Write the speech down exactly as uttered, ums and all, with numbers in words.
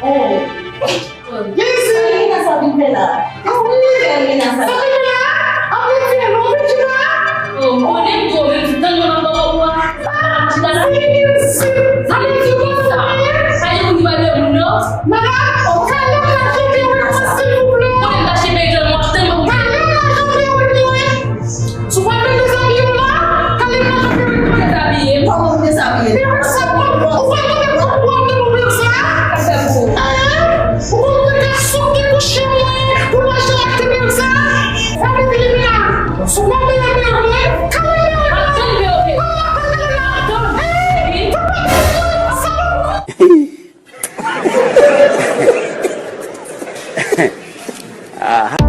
Oh. Jezi! Sa Lina sa vin fè la? Sa Lina sa vin fè la? Ap vin fè non, vin chita. Oh, m konnen m twò, men m tann mwen ap ba w a. Chita la. Sa vin di konsa. Sa vin di konsa. Sa vin di konsa. Madanm, oh, kalè m la, chita, silvouplè. Konnen m ta chita, m ap tann mwen. Kalè m la, chita, silvouplè. Si w pa vle dezabiye w la, Kaleb pa janm vle dezabiye m. Kòman m dezabiye m? Ou pa konn kòman pou w ap demouvri sa? Ou konn gason ki kouche mwen pou l pa janm ak te bèl sa? Sa vle di Livina, si w pa vle mwen, Kaleb mwen. Atann, bebe. Atann, bebe. Hey! Sa pa sa. Aha.